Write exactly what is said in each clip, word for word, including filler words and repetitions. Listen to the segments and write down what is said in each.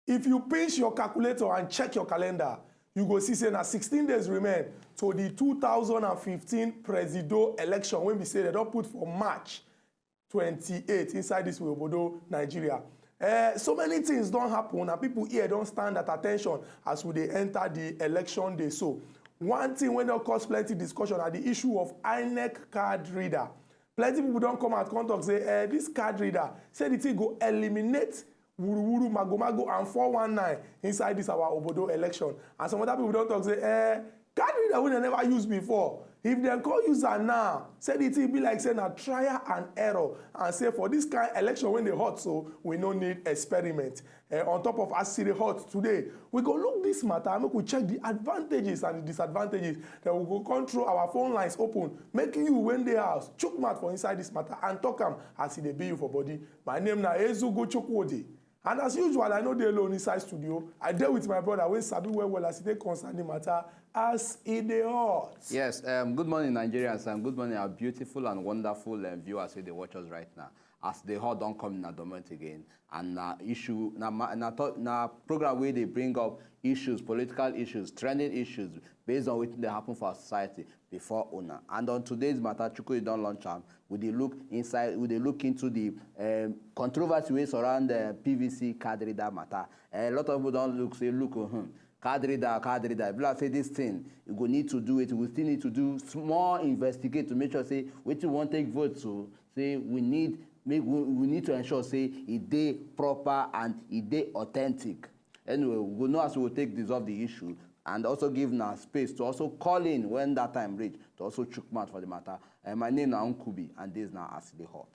If you pinch your calculator and check your calendar, you go see say na sixteen days remain to the two thousand and fifteen presido election wey be say dem don put for March twenty-eight inside this we obodo Nigeria. Eh, so many things don happen and people here don stand at attention as we dey enter the election day. So one thing wey don cause plenty discussion na the issue of INEC card reader. Plenty people don come out come talk say, eh, this card reader, say the thing go eliminate wuruwuru, magomago and four one nine inside this our obodo election. And some other people don talk say, eh, card reader wey dem never use before, if dem come use am now, say the thing be like say na trial and error, and say for this kind election wey dey hot so, we no need experiment. Eh, on top of as e dey hot today, we go look this matter, make we check the advantages and the disadvantages. Then we go control our phone lines open, make you wey dey house chook mouth for inside this matter and talk am as e dey be you for body. My name na Ezugo Chukwudi. And as usual, I no dey alone inside studio. I dey with my brother wey sabi well well as e dey concern the matter as e dey hot. Yes, um, good morning, Nigerians, and good morning, our beautiful and wonderful, um, viewers wey dey watch us right now. As the hot don come in a dormant again, and na issue, na ma-, na, to, na program wey dey bring up issues, political issues, trending issues based on wetin dey happen for our society before una. And on today's matter, Chukwudi don launch am. We dey look inside, we dey look into the, um, controversy wey surround the P V C card reader matter. A lot of people don look, say, look, uh-huh, card reader, card reader. E be like say this thing, you go need to do it. We still need to do small investigate to make sure say wetin we wan take vote, so say we need make we, we need to ensure say e dey proper and e dey authentic. Anyway, we go know as we go take dissolve the issue and also give una space to also call in when that time reach to also chook mouth for the matter. Eh, my name na Nkubi, and this na As E Dey Hot.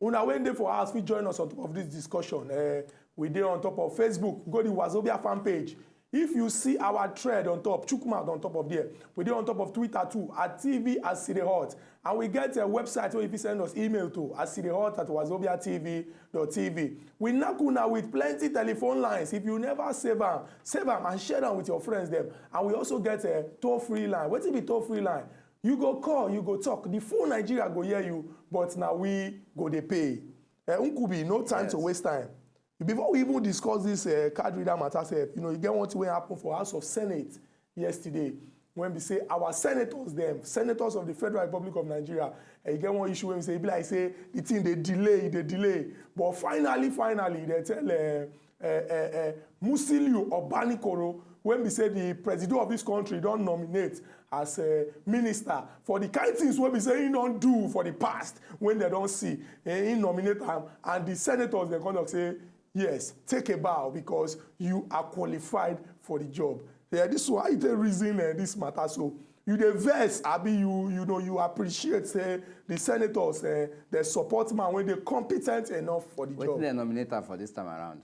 Una wey dey for house fit join us on top of this discussion. Eh, we dey on top of Facebook, go the Wazobia fan page. If you see our thread on top, chook mouth on top of there. We dey on top of Twitter too, at T V As E Dey Hot. And we get a website where you fit send us email to, as e dey hot at wazobia T V dot T V. We knack una with plenty telephone lines. If you never save am, save am and share am with your friends dem. And we also get a toll-free line. Wetin be toll-free line? You go call, you go talk. The full Nigeria go hear you, but na we go dey pay. Eh, Nkubi, no time to Yes. waste time. Before we even discuss this, eh, card reader matter sef, you know, e get one thing wey happen for House of Senate yesterday, when be say our senators dem, senators of the Federal Republic of Nigeria, eh, e get one issue wey be say, e be like say the thing dey delay, e dey delay. But finally, finally, dem tell, eh, eh, eh, eh, Musiliu Obanikoro, wey be say the presido of this country don nominate as a minister for the kind things wey be say he don do for the past, when dem don see, eh, he nominate am, and the senators dem come talk say, yes, take a bow because you are qualified for the job. Yeah, this one, how you take reason, eh, this matter so? You dey vex, abi you, you know, you appreciate say the senators, eh, dem support man wey dey competent enough for the Wetin job. Dem nominate am for this time around?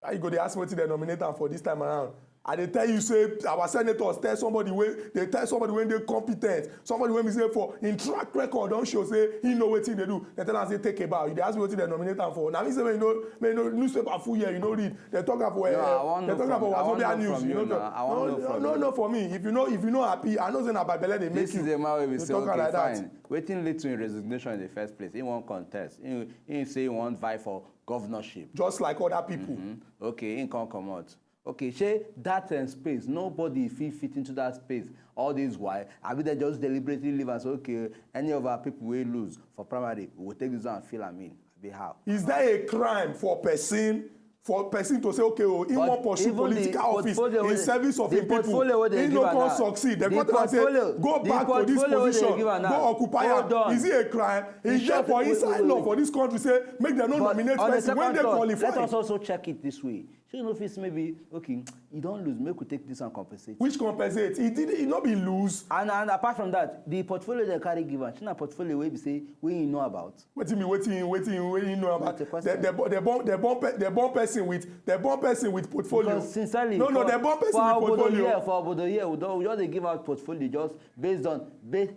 How you go dey ask wetin dem nominate am for this time around? I dey tell you say our senators tell somebody wey, dey tell somebody wey dey competent, somebody wey be say for im track record don show say he know wetin he dey do. Dem tell am say take a bow. You dey ask me wetin dem nominate am for? Na me say make you no, make you no, newspaper full here, you no read. Dem talk am for, No, eh, I wan dem know talk am from, for I wan Wazobia know News. from You you no now. talk. I wan No, know no, from no, you. no, for me. If you no, if you no happy, I know say na by belle dey make This you. is a man wey be Dem say, talk am okay, like that. fine. Wetin lead to im resignation in the first place? He wan contest. He, he say he wan vie for governorship. Just like other people. Mm-hmm. Okay, he come comot. Okay, shey that, um, space, nobody fit fit into that space all this while? Abi dem just deliberately leave am say, okay, any of our people wey lose for primary, we go take this one and fill am in? Abi how? Is there a crime for person, for person to say, okay, oh, he But wan pursue even the political office portfolio in wey, service of the him people, portfolio wey they he give no am come now, succeed? Dem the come tell am say, portfolio, go the back to this portfolio wey they position, give am now, go occupy hold am. on. Is it a crime? E Is there sure for wait, inside wait, law wait. for this country say make dem no But nominate on the person when second they thought, qualify? let us also check it this way. Shey you no fit say maybe, okay, you don lose, make we take this and compensate. Which compensate? He did, he no be lose. And, and apart from that, the portfolio dem carry give am, shey na portfolio wey be say, wey you know about? Wetin be wetin, wetin, wey you know about? That's a question. They, they, they born, they born, pe-, they born person with, they born person with portfolio. Because sincerely, No, no, for, they born person for with obodo portfolio. here, for obodo here, we don, we just dey give out portfolio just based on, ba-,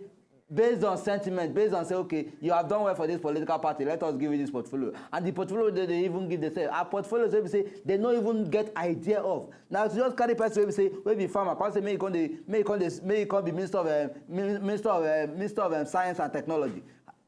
based on sentiment, based on say, okay, you have done well for this political party, let us give you this portfolio. And the portfolio that they even give themselves are portfolios wey be say they no even get idea of. Now, to just carry person wey be say, wey be farmer, come say make he come dey, make he come dey, make he come be minister of, uh, minister of, uh, minister of, um, science and technology.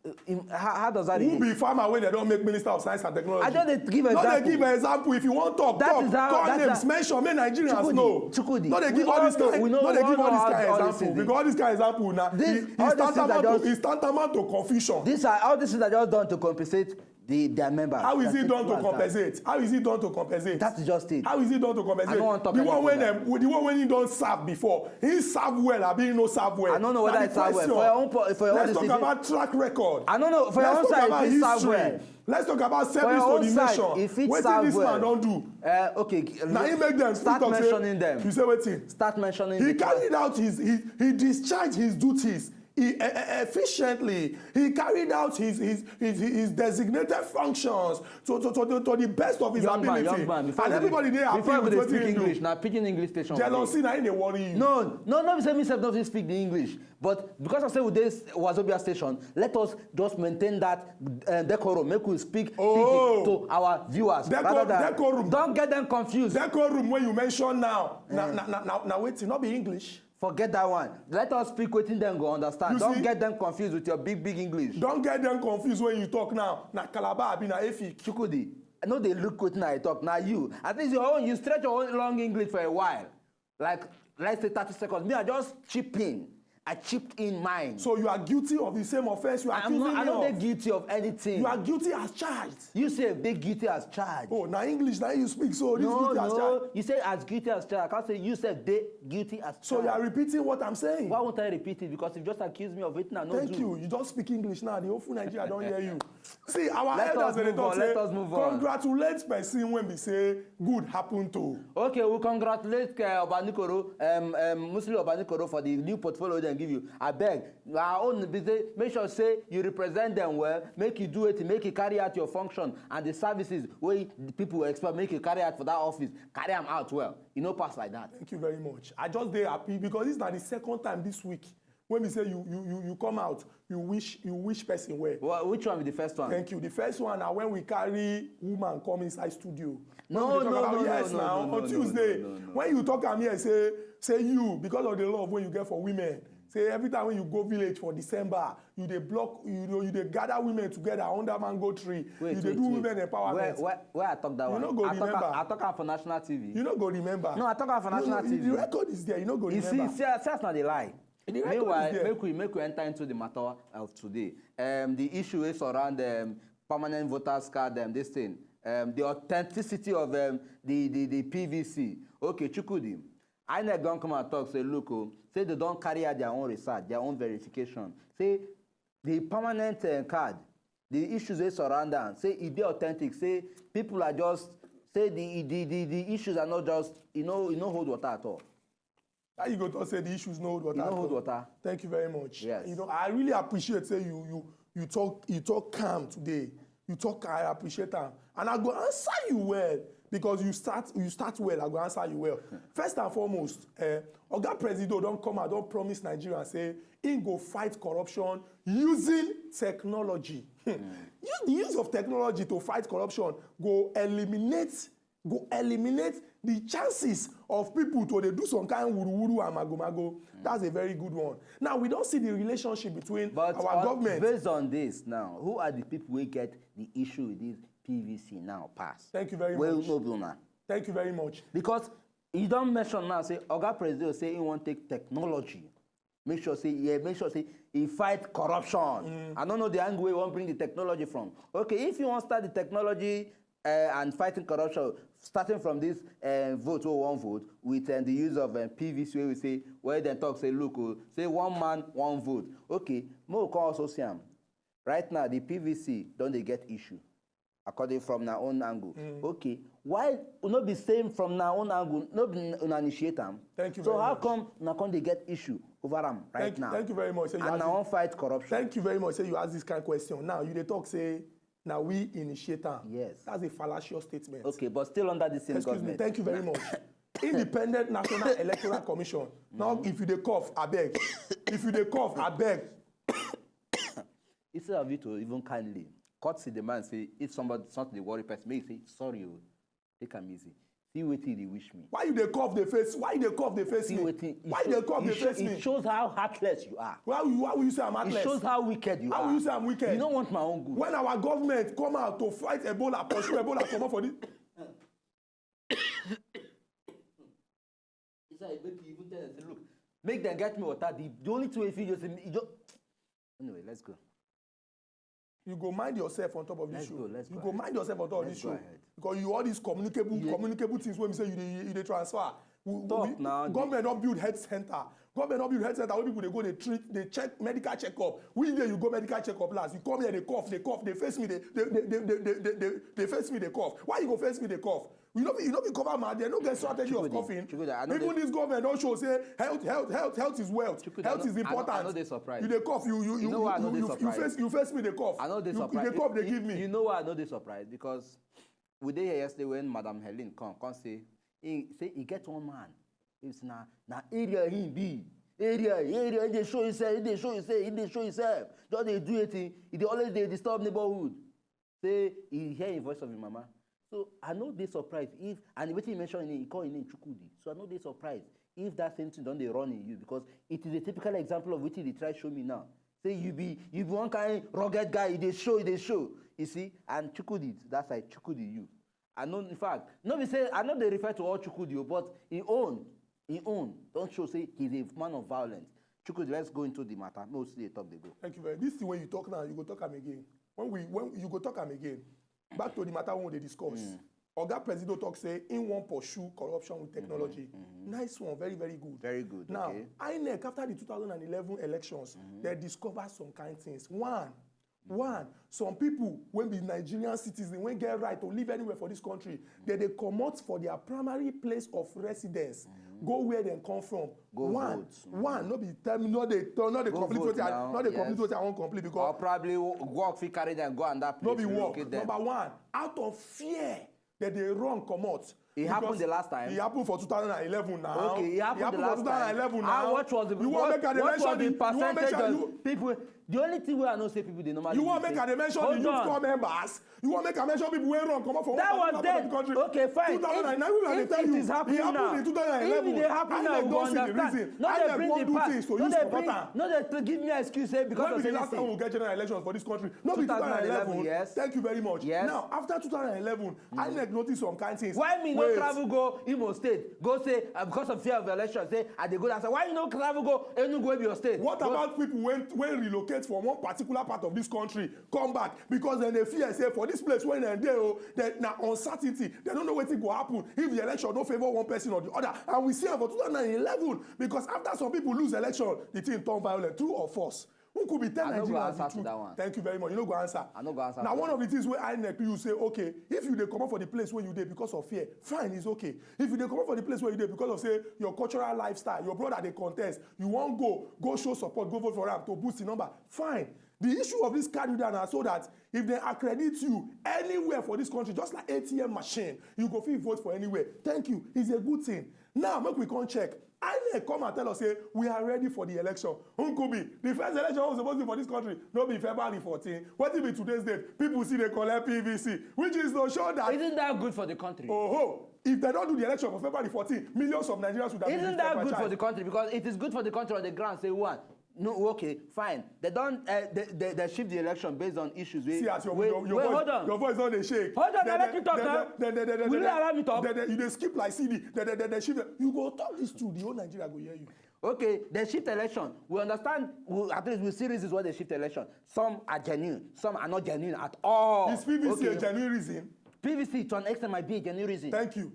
Uh, how, how does that relate? Who be farmer wey dem don make minister of science and technology? I just dey give example. No dey give example. If you wan talk, talk, call names, mention, make Nigerians know. Chukwudi, no dey give all this kind, no dey give all this kind example, because all this kind example na, it's tantamount to confusion. These are all these things are just done to compensate the, their members. How is it done to compensate? How is it done to compensate? That's just it. How is it done to compensate? I don't want to talk. The one wey dem, the one wey he don serve before, he serve well, abi he no serve well? I don't know whether he serve well. For your own, for your own, let's talk about track record. I don't know. For your own side, he serve well. Let's talk about service to the nation. Wetin this man don do? Uh, okay. Now he make them start mentioning them. You say wetin? Start mentioning. He carried out his, he, he discharged his duties he, e- e- efficiently. He carried out his his, his, his designated functions to, to, to, the, to the best of his ability. Young man, young man, before and everybody dey happy with wetin he do. English, na pidgin English station. Jealousy na im dey worry you. No, no, no be say me sef no fit speak the English, but because I say we dey Wazobia station, let us just maintain that, uh, decorum. Make we speak pidgin to our viewers. Decorum, rather than decorum. Don't get them confused. Decorum wey you mention now, na, na, na, na, na wetin? No be English. Forget that one. Let us speak wetin dem go understand. Don't get them confused with your big, big English. Don't get them confused when you talk now. Na Calabar abi na Efik? Chukwudi, I no dey look wetin I talk. Na you. At least your own, you stretch your own long English for a while. Like, let's say thirty seconds. Me, I just chip in. I chipped in mine. So you are guilty of the same offense you are accusing me of. I don't dey guilty of anything. You are guilty as charged. You sef dey guilty as charged. Oh, na English na you speak, so this guilty as charged. No, no. You say as guilty as charged. I can't say you sef dey guilty as charged. So you are repeating what I'm saying. Why won't I repeat it? Because you just accused me of wetin I no do. Thank you. You don speak English now. The whole full Nigeria don hear you. See, our elders dey talk say, let us move on. Congratulate person wey be say good happen to. Okay, we congratulate, uh, Obanikoro, um, um, Muslim Obanikoro for the new portfolio dem give you. Abeg, our own be say, make sure say you represent them well, make you do it, make you carry out your function and the services wey the people expect, make you carry out for that office, carry am out well. E no pass like that. Thank you very much. I just dey happy because this na the second time this week when we say you, you, you, you come out, you wish, you wish person well. Well, which one be the first one? Thank you. The first one na when we carry woman come inside studio. No, no, no, no, no, no, no, no, no, no, no. When we talk about, yes, now, on Tuesday, when you talk am here, say, say you, because of the love wey you get for women, say every time when you go village for December, you dey block, you know, you dey gather women together under mango tree. Wait, wait, wait. You dey do women empowerment. Where, where, where I talk that one? You no go remember. I talk am, I talk am for national T V. You no go remember. No, I talk am for national T V. You know, the record is there. You no go remember. You see, see, see as na dey lie. Meanwhile, make we, make we enter into the matter of today. Um, the issue wey surround, um, permanent voters card, um, this thing, um, the authenticity of, um, the, the, the P V C. Okay, Chukwudi, INEC don come and talk say, look, oh, say they don carry out their own research, their own verification. Say the permanent, uh, card, the issues wey surround am, say e dey authentic. Say people are just, say the, the, the, the issues are not just, you know, e no hold water at all. How you go talk say the issues no hold water at all? E no hold water. Thank you very much. Yes. You know, I really appreciate say you, you, you talk, you talk calm today. You talk, I appreciate am. And I go answer you well because you start, you start well. I go answer you well. First and foremost, eh, Oga Presido don come out, don promise Nigerians say he go fight corruption using technology. Use the use of technology to fight corruption go eliminate go eliminate the chances of people to dey do some kind wuruwuru and magomago. That's a very good one. Now, we don see the relationship between our government. But based on this now, who are the people wey get the issue with this P V C now pass? Thank you very much. Well, no be una. Thank you very much. Because you don mention now say Oga Presido say he wan take technology. Make sure say, yeah, make sure say he fight corruption. I don't know the angle where you wan bring the technology from. Okay, if you wan start the technology, uh, and fighting corruption, starting from this, uh, vote wey we wan vote with, uh, the use of, uh, P V C, wey we say, where dem talk say, look, oh, say one man, one vote. Okay, make we come also see am. Right now, the P V C don dey get issue. According from na own angle. Okay, why no be same from na own angle? No be una initiate am. Thank you very much. So how come una come dey get issue over am right now? Thank you, thank you very much. And una wan fight corruption. Thank you very much. Say you ask this kind question. Now you dey talk say na we initiate am. Yes. That's a fallacious statement. Okay, but still under the same government. Excuse me. Thank you very much. Independent National Electoral Commission. Now, if you dey cough, abeg. If you dey cough, abeg. Instead of you to even kindly cut to the man, say, if somebody, something dey worry person, make you say, "Sorry o, take am easy. See wetin you dey wish me." Why you dey cough dey face? Why you dey cough dey face me? Why you dey cough dey face me? It shows how heartless you are. Why will you, why will you say I'm heartless? It shows how wicked you are. How will you say I'm wicked? You don't want my own good. When our government come out to fight Ebola, pursue Ebola comot for this. Inside, make you even tell them, say, "Look, make them get me water." The, the only thing wey fit just, e just, anyway, let's go. You go mind yourself on top of this show. Let's go, let's go ahead. You go mind yourself on top of this show. Let's go ahead. Because you, all these communicable, communicable things wey be say you dey, you dey transfer. We, we, talk now. Government don build health center. Government don build health center wey people dey go, dey treat, dey check medical checkup. Which day you go medical checkup last? You come here, dey cough, dey cough, dey face me, dey, dey, dey, dey, dey, dey, dey, dey face me, dey cough. Why you go face me, dey cough? You no fit, you no fit cover mouth. They no get strategy of coughing. Chukwudi, I no dey. Even this government don show say health, health, health, health is wealth. Chukwudi, I no, health is important. I no, I no dey surprised. You dey cough, you, you, you, you, you, you face, you face me, dey cough. I no dey surprised. You, you dey cough, dey give me. You know why I no dey surprised? Because we dey here yesterday when Madam Helen come, come say, he say he get one man. He say na, na area he be. Area, area, he dey show himself, he dey show himself, he dey show himself. Just dey do a thing. He dey always dey disturb neighborhood. Say he hear him voice of him mama. So I no dey surprised if, and wetin he mention him name, he call him name Chukwudi. So I no dey surprised if that same thing don dey run in you, because it is a typical example of wetin he dey try show me now. Say you be, you be one kind rugged guy, you dey show, you dey show. You see, and Chukwudi, that side, Chukwudi you. I know, in fact, no be say, I no dey refer to all Chukwudi o, but he own, he own don show say he's a man of violence. Chukwudi, let's go into the matter. Make we still dey talk, dey go. Thank you very much. This thing wey you talk now, you go talk am again. When we, when you go talk am again. Back to the matter we dey discuss. Mm. Oga Presido talk say he wan pursue corruption with technology. Mm-hmm, mm-hmm. Nice one, very, very good. Very good. Now, okay. INEC, after the two thousand and eleven elections, mm-hmm, they discover some kind things. One, mm-hmm, one, some people wey be Nigerian citizens wey get right to live anywhere for this country, they dey comot for their primary place of residence, mm-hmm, go where dem come from. Go vote. One, mm-hmm, one, no be tell me, no dey, no dey complete wetin I, no dey complete wetin I wan complete because. Or probably wo-, work fit carry them go another place, relocate them. No be work. Number one, out of fear, dem dey run comot. E happen the last time? E happen for two thousand and eleven now. Okay, e happen the last time. E happen for two thousand and eleven now. How, what was the, what, what was the percentage of people? The only thing wey I know say people dey normally do. You wan make I dey mention the youth corps members? You wan make I mention people wey run comot for one particular part of the country? That was then. Okay, fine. Two thousand and nine, if, if it is happening now, e happen in two thousand and eleven. If e dey happen now, we go understand. INEC don see the reason. INEC wan do things to use comot am. No dey bring, no dey give me excuse say because of anything. When be the last time we get general elections for this country? No be two thousand and eleven. Two thousand and eleven, yes. Thank you very much. Yes. Now, after two thousand and eleven, mm, INEC notice some kind things. Why me no travel go Imo State, go say, uh, because of fear of election, say I dey go that side? Why you no travel go Enugu, wey be your state? What about people wey, wey relocate from one particular part of this country, come back because dem dey fear say for this place wey dem dey o, dem na uncertainty. Dem no know wetin go happen if the election no favour one person or the other. And we see am for two thousand and eleven, because after some people lose election, the thing turn violent. True or false? Who could be tell Nigerians the truth? I no go answer to that one. Thank you very much. You no go answer. I no go answer to that one. Na one of the things wey INEC use say, okay, if you dey comot for the place where you dey because of fear, fine, it's okay. If you dey comot for the place where you dey because of say your cultural lifestyle, your brother dey contest, you wan go, go show support, go vote for am to boost the number, fine. The issue of this card reader na so that if dem accredit you anywhere for this country, just like A T M machine, you go fit vote for anywhere. Thank you. It's a good thing. Now, make we come check. INEC come and tell us say we are ready for the election. Nkubi, the first election wey suppose be for this country, no be February fourteen. Wetin be today's date? People still dey collect P V C, which is to show that. Isn't that good for the country? Oh, if they don't do the election for February fourteen, millions of Nigerians would have been disenfranchised. Isn't that good for the country? Because it is good for the country on the ground. Say what? No, okay, fine. They don, uh, they, they, they shift the election based on issues wey. See as your, wait, your, your wait, voice, hold on. Your voice don dey shake. Hold on, let me talk now. Will you allow me talk? They, they, you dey skip like C D. They, they, they, they shift. You go talk this truth, the whole Nigeria go hear you. Okay, they shift election. We understand. We, at least we see reasons why they shift election. Some are genuine, some are not genuine at all. Is P V C a genuine reason? P V C to an extent might be a genuine reason. Thank you.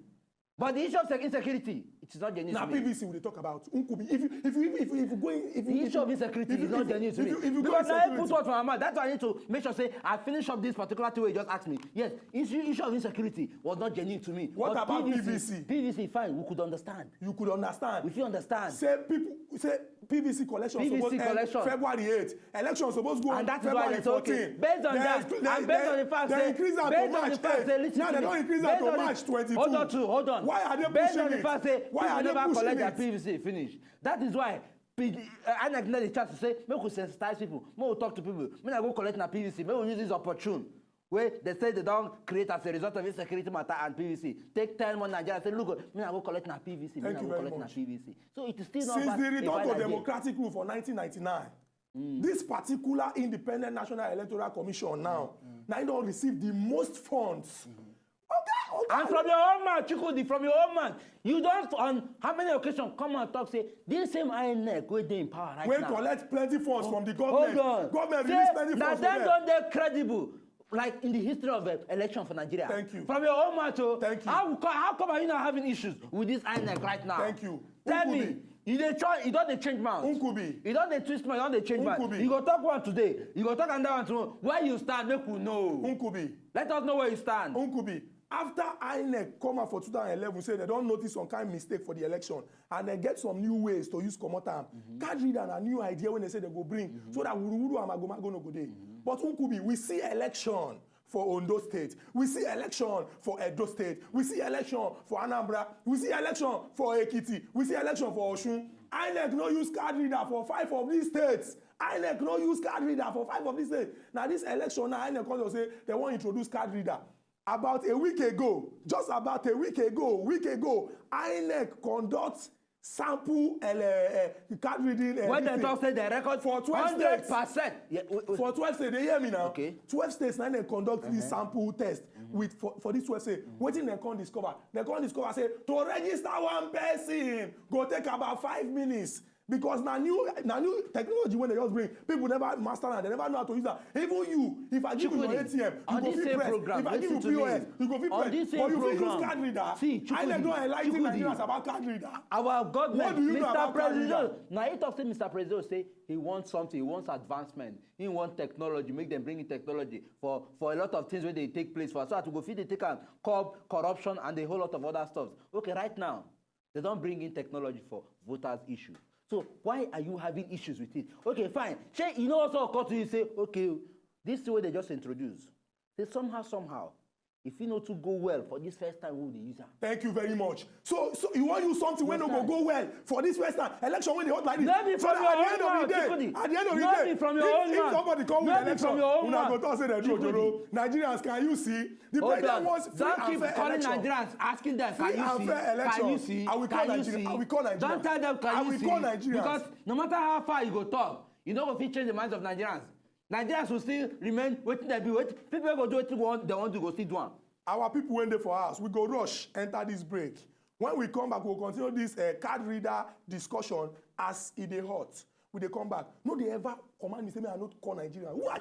But the issue of sec-, insecurity, it is not genuine to me. Na P V C we dey talk about. Nkubi, if you, if you, if you, if you go in, if you, the issue of insecurity is not genuine to me. Because now I put words from my mouth. That's why I need to make sure say I finish up this particular thing wey you just asked me. Yes, issue, issue of insecurity was not genuine to me. What about P V C? P V C, fine, we could understand. You could understand. We fit understand. Say people, say P V C collection suppose end February eight. Election suppose go on February fourteen. Based on that, and based on the fact say, based on the fact say, listen to me. Now they don increase am to March twenty-two. Hold on, hold on. Why are they pushing it? Based on the fact say people never collect their P V C finish. That is why P D, uh, INEC no dey chance to say, "Make we sensitize people, make we talk to people, make I go collect na P V C, make we use this opportune." Wey they say they don create as a result of insecurity matter and P V C. Take ten more Nigeria, say, "Look, make I go collect na P V C, make I go collect na P V C." So it is still not. Since the return to democratic rule for nineteen ninety-nine, this particular Independent National Electoral Commission now, now e don receive the most funds. Oga, oga. And from your own mouth, Chukwudi, from your own mouth, you don on how many occasions come and talk say this same INEC wey dey in power right now, wey collect plenty funds from the government. Hold on. Government release plenty funds for them. Say na dem don dey credible, like, in the history of, uh, election for Nigeria. Thank you. From your own mouth o. Thank you. How come, how come are you not having issues with this INEC right now? Thank you. Tell me, you dey try, you don dey change mouth. Nkubi. You don dey twist mouth, you don dey change mouth. Nkubi. You go talk one today, you go talk another one tomorrow. Where you stand, make we know. Nkubi. Let us know where you stand. Nkubi. After INEC come out for two thousand eleven, say they don notice some kind mistake for the election, and they get some new ways to use comot am. Card reader na new idea wey they say they go bring, so that wuruwuru and magomago no go dey. But Nkubi, we see election for Ondo State, we see election for Edo State, we see election for Anambra, we see election for Ekiti, we see election for Osun. INEC no use card reader for five of these states. INEC no use card reader for five of these states. Now this election, now INEC come to say they wan introduce card reader. About a week ago, just about a week ago, week ago, INEC conduct sample, eh, eh, eh, card reading, eh, this thing. When they talk say they record for twelve states. Hundred percent. Yeah, wait, wait. For twelve states, they hear me now. Okay. Twelve states now they conduct this sample test with for, for this twelve states. Wetin they come discover? They come discover say to register one person go take about five minutes. Because na new, na new technology wey they just bring. People never master am, they never know how to use am. Even you, if I give you your A T M, you go fit press. If I give you P O S, you go fit press. But you fit use card reader. See, Chukwudi, INEC don enlighten Nigerians about card reader. Our government, Mister President, na he talk say, Mister President say he wants something, he wants advancement, he wants technology, make them bring in technology for, for a lot of things wey dey take place for, so that we go fit dey take am curb corruption and a whole lot of other stuff. Okay, right now, they don bring in technology for voters issue. So why are you having issues with it? Okay, fine. Shey e no also occur to you say, okay, this thing wey they just introduce, say somehow, somehow, e fit no too go well for this first time wey we dey use am. Thank you very much. So, so you wan use something wey no go go well for this first time election wey dey hot like this? No be from your own mouth, Chukwudi. So that at the end of the day, at the end of the day, if, if somebody come win election, una go talk say dem do ojoro. Nigerians, can you see? The president wants free and fair election. Don't keep calling Nigerians, asking them, "Can you see? Can you see? Can you see?" I will call Nigerians. Don't tell them, "Can you see?" I will call Nigerians. Because no matter how far you go talk, you no go fit change the minds of Nigerians. Nigerians will still remain wetin dem be. Wetin people wey go do wetin dem wan do go still do am. Our people wey dey for house, we go rush enter this break. When we come back, we go continue this, eh, card reader discussion as e dey hot. We dey come back. No dey ever command me say make I no call Nigeria. Who are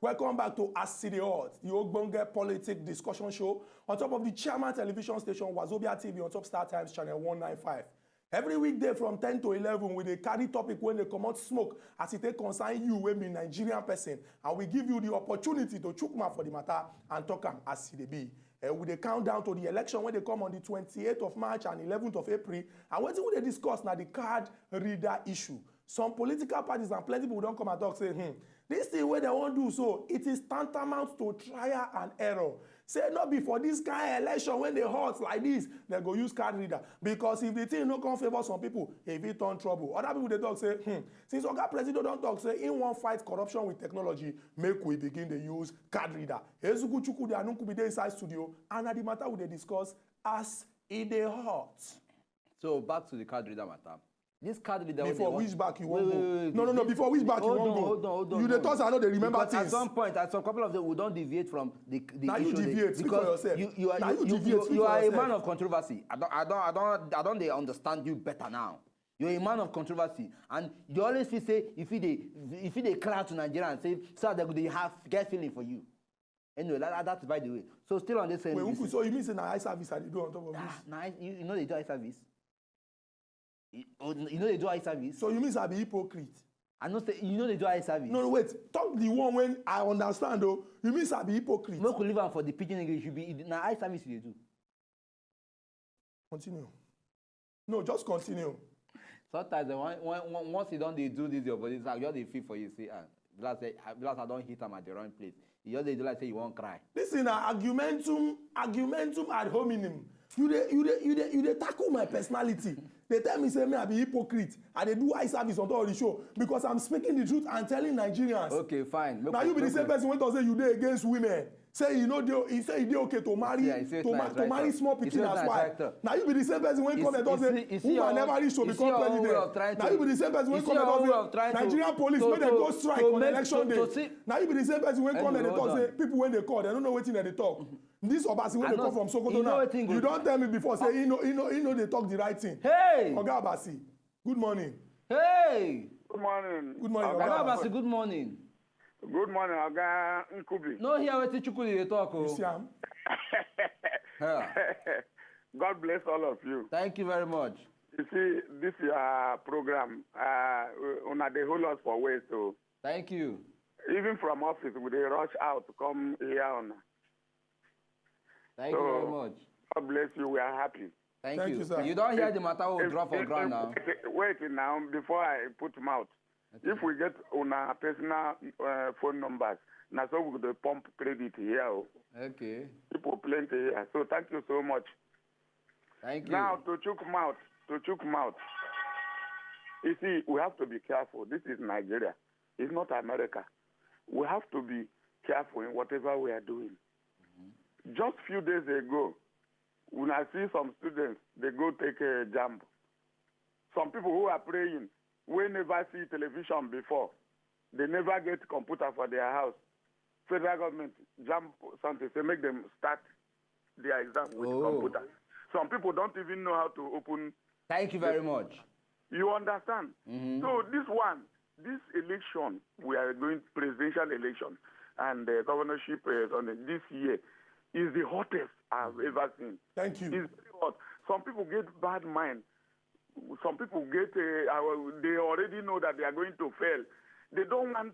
Welcome back to As E Dey Hot, the ogbonge politic discussion show on top of the Chairman Television Station, Wazobia T V, on top Star Times Channel one nine five. Every weekday from ten to eleven, we dey carry topic wey dey comot smoke as e take concern you wey be Nigerian person, and we give you the opportunity to chook mouth for the matter and talk am as e dey be. Eh, we dey count down to the election wey dey come on the twenty-eighth of March and eleventh of April, and wetin we dey discuss na the card reader issue. Some political parties and plenty people don come and talk say, hmm, this thing wey dem wan do so, it is tantamount to trial and error. Say no be for this kind election wey dey hot like this, dem go use card reader. Because if the thing no come favour some people, e fit turn trouble. Other people dey talk say, hmm, since Oga Presido don talk say he wan fight corruption with technology, make we begin dey use card reader. Ezuku Chukwudi Anukubi dey inside studio, and na the matter we dey discuss as e dey hot. So back to the card reader matter. This card reader wey they want. Before which back you wan go? Wait, wait, wait, wait. No, no, no, before which back you wan go? Hold on, hold on, hold on. You dey talk say I no dey remember things. Because at some point, at some couple of them, we don deviate from the, the issue. Na you deviate, speak for yourself. You, you are, na you deviate, speak for yourself. You are a man of controversy. I don, I don, I don, I don dey understand you better now. You're a man of controversy, and you always feel say if you dey, if you dey cry out to Nigerians, say so that they go dey have get feeling for you. Anyway, that, that's by the way. So still on this same. Wait, Uncle, so you mean say na eye service I dey do on top of this? Ah, na eye, you, you know they do eye service. You, oh, you know they do eye service. So you mean I be hypocrite? I know say you know they do eye service. No, no, wait. Talk the one when I understand though. You mean I be hypocrite? Make we leave am for the pidgin English. You be na eye service you dey do. Continue. No, just continue. Sometimes eh, when, when, when, once you don dey do this your body, I just dey feel for you say ah, be like say ah, be like say I don hit am at the wrong place. You just dey do like say you wan cry. This is na argumentum argumentum ad hominem. You dey you dey you dey you dey tackle my personality. They tell me say me I be hypocrite. I dey do eye service on top of the show because I'm speaking the truth and telling Nigerians. Okay, fine. Make Now we- you be the make same we- person wey talk say you dey against women. Say you know dey he say e dey okay to marry Yeah, he say to, it's ma- nice, to marry right? small He pikin say it's as nice, wife. Right? Now you be the same person wey You come see- and talk you say see- you see your woman own- never reach to you see become your own way of president. trying Now to- you be the same person wey you see come and your own way of talk trying say to- Nigerian police to- wey dem to- go strike to on make- election to- day. to see- Now you be the same person wey come and Anyway, dey talk hold say on. people wey dey call dem no know wetin dem dey talk. This Obasi wey I dey know- come from Sokoto you know now, wetin go- you don tell me before say he no he no he no dey talk the right thing. Hey! Oga Obasi, good morning. Hey! Good morning. Good morning, Oga Oga Obasi. Obasi, good morning. Good morning, Oga Nkubi. No hear wetin Chukwudi dey talk You see o. am? Yeah. God bless all of you. Thank you very much. You see, this your program, uh, una dey hold us for ways o. Thank you. Even from office, we dey rush out to come hear una. Thank you very So, much. God bless you. We are happy. Thank Thank you. you, sir. You don hear the matter wey we drop for If- ground if- now. Wait, wait now, before I put mouth. Okay. If we get una personal uh, phone numbers, na so we go dey pump credit here. Oh. Okay. People plenty here. So thank you so much. Thank you. Now, to chook mouth, to chook mouth. You see, we have to be careful. This is Nigeria. It's not America. We have to be careful in whatever we are doing. Mm-hmm. Just few days ago, when I see some students, they go take a jump. Some people who are praying, we never see television before. They never get computer for their house. Federal government jump something, say make them start their exam with oh. computer. Some people don't even know how to open. Thank you very much. You understand? Mm-hmm. So this one, this election we are going presidential election and uh, governorship uh, on this year is the hottest I've mm-hmm. ever seen. Thank you. It's very hot. Some people get bad mind. Some people get uh, they already know that they are going to fail. They don't want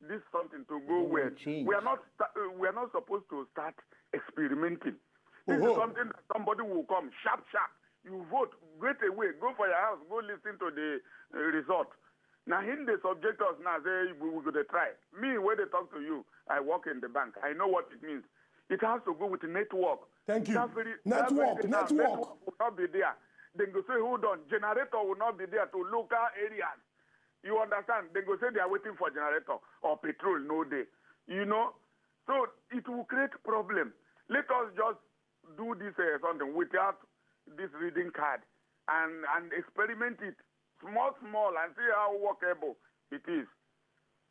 this something to go well. We are not uh, we are not supposed to start experimenting. This uh-huh. is something that somebody will come sharp sharp. You vote, get away, go for your house, go listen to the uh, result. Now him they subject us now say we, we go to try. Me where they talk to you, I work in the bank. I know what it means. It has to go with network. Thank you. Very, network, network. Network will not be there. Then go say, hold on, generator will not be there to local areas. You understand? They go say they are waiting for generator or petrol, no day. You know? So it will create problem. Let us just do this uh, something without this reading card and, and experiment it small, small and see how workable it is.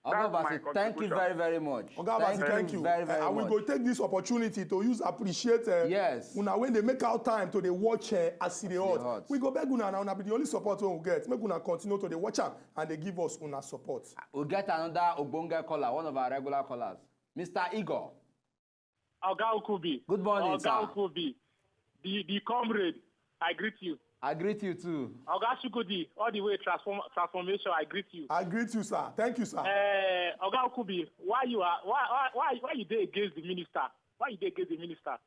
Obasi, thank you very, very much. Oga Obasi, thank, thank you. Very, very uh, and we go take this opportunity to use appreciate uh, yes. Una when they make our time to they watch uh, as they hot. We go beg una and una be the only support we will get. Make una continue to they watch am and they give us una support. We get another Ogbonge caller, one of our regular callers, Mister Igor. Oga Okubi. Good morning, Oga sir. Okubi. The, the comrade, I greet you. I greet you too. Oga Shukudi, all the way transform, transformation, I greet you. I greet you, sir. Thank you, sir. Uh, Oga Okubi, why you are why why why, why you dey against the minister? Why you dey against the minister?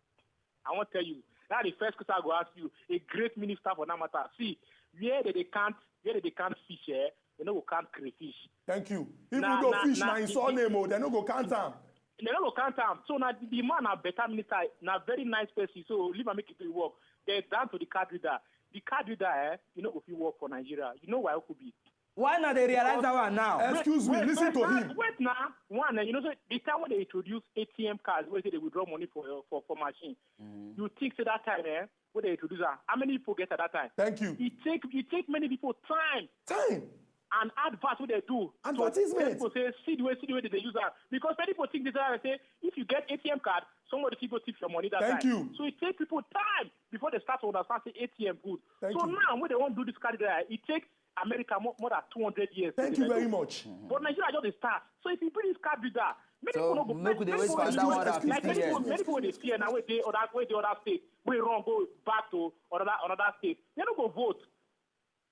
I wan tell you. That's the first question I go ask you. A great minister for that matter. See, where they, they can't where they, they can't fish, eh? They no go count crayfish. Thank you. Even na, though na, fish na, na in surname, oh, they no go count am. They no go count am. So na the man na better minister, na very nice person. So leave am make e do work. Then down to the card reader. The card reader, eh, you know, if you work for Nigeria, you know why Okubi. Why not they realize that one now? Excuse wait, me, wait, listen wait, to wait, him. Wait now, one, eh, you know, so the time when they introduce A T M cards, where they withdraw money for for for machine, mm. You think say that time, eh? What they introduce her? How many people get at that time? Thank you. It take it take many people time. Time. And advert what they do. Advertisement. So people say see the way see the way they use her because many people think this say if you get A T M card, somebody people thief your money that Thank time. Thank you. So it take people time before they start to understand say A T M good. Thank so you. Now when they won't do this card, it take America more, more than two hundred years. Thank you very much. But Nigeria just start. So if you bring this card with that, many so people no go. Make they wait for that one hundred fifty years. Many people dey fear now. Wait, they other wait the other state. We run go back to another another state. They no go vote.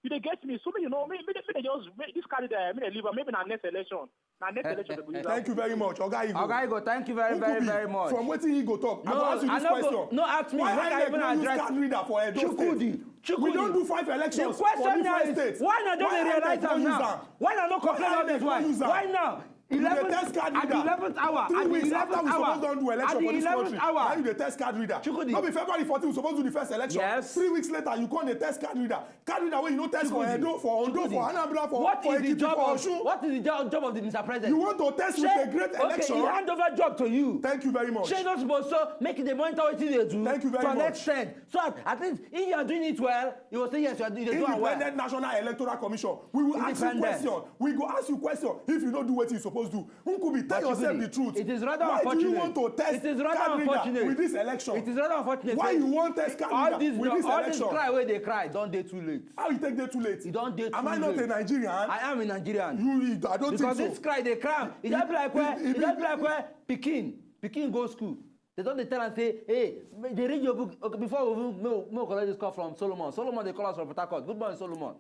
You dey get me? So me, you know, me, me, me dey just, me, this carry that, me dey leave am. Maybe na next election. Na next election they go use am. Thank you very much, Oga Igbo. Oga Igbo, thank you very, very, Nkubi, very much. From wetin he go talk, I go No, ask you I this no go, question. no ask me. Why Make I INEC even no use address. card reader for Edo Chukwudi, State? Chukwudi. We don do five The elections for question now different is, states. why una don dey INEC realize no am use now? am? Why una no complain Why all this INEC no while? use am? Why now? You dey Eleven, test card at the reader. eleventh hour, Three at the weeks after eleventh we suppose hour, don do at election the for this eleventh country, now hour. You dey test card reader. Chukwudi. No be February fourteen we suppose do the first election. Yes. Three weeks later, you come dey test card reader. Card reader wey you no test for Chukwudi. Edo, for Ondo, Chukwudi. for Anambra, for What for is the Ekiti, job for of, Osun. what is the job, job of the Mister President? You want to test with Shey, a great okay, election? He hand over job to you. Thank you very much. Shey not supposed to make the monitor wetin you dey do. Thank you very To an much. Extent. So at, at least if you are doing it well, you go say yes, you are, you dey do am well. Independent National Electoral Commission. We will ask you Independent. Question. We go ask you question if you no do what you suppose do. Nkubi, tell But yourself Chukwudi, the truth. It is rather Why unfortunate. do you want to test It is rather card reader unfortunate. With this election? It is rather unfortunate. Why Say, you want test card all reader this, with this all this election? Cry wey dey cry don dey too late. How you take dey too late? E don dey too late. Am I not a Nigerian? I am a Nigerian. You, you, I don't Because think this so. Cry dey cry. E It- just be like where, it- e it- just be like where pikin, pikin go school. They don dey tell am say, hey, dey read your book. Okay, before we even, make we, make we collect this call from Solomon. Solomon dey call us from Port Harcourt. Good morning, Solomon.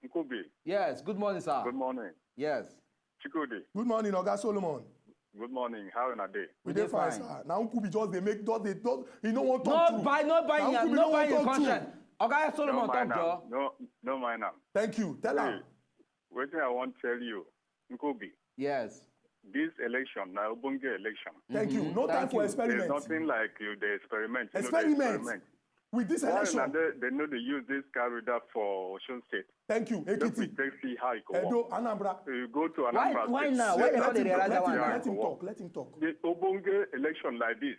Nkubi, Yes, good morning, sir. Good morning. Yes. Chukwudi, Good morning, Oga Solomon. Good morning. How una dey? We dey dey fine, fine. Sir. Now Nkubi just dey make, just dey, just, he no wan talk No true. buy, no buy Now him, Nkubi no buy wan him talk true. conscience. Oga Solomon, No mind talk, am. Joe. No, no mind am. Thank you. Tell Hey, am. Wetin I wan tell you, Nkubi, Yes. this election na ogbonge election. Thank you. No time Thank for you. There's experiment. Nothing like you dey experiment. You know, dey Experiment. Experiment. With this Why una election. Dey, they no dey use this card reader for Osun State? Thank you. Make we Ekiti. take see how e go work. Edo, Anambra. You go to Why, Anambra why State. now? Why Sir, you no let dey him, realize let that him, one now? let him talk. Let him talk. The ogbonge election like this,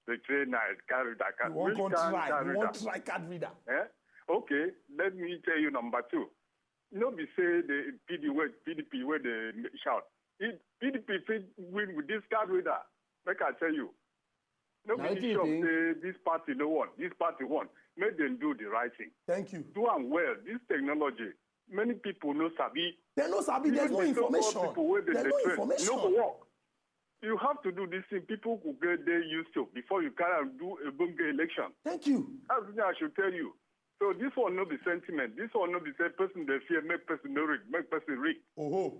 the train na card reader. You wan Which come kind try. card You reader? Wan try card reader. Eh? Okay, let me tell you number two. No be say the P D P wey, P D P wey dey shout. If P D P fit win with this card reader, make I tell you. No Na be wetin the you show think? Say this party no want. This party want. Make dem do the right thing. Thank you. Do am well. This technology, many people no sabi. They no sabi. There's no Even the so-called information. People wey dey There's dey no train, information. No go work. You have to do this thing. People go get dey used to before you carry am do ogbonge election. Thank you. That's what I should tell you. So this one no be sentiment. This one no be say person dey fear, make person no rig, make person rig. Oh.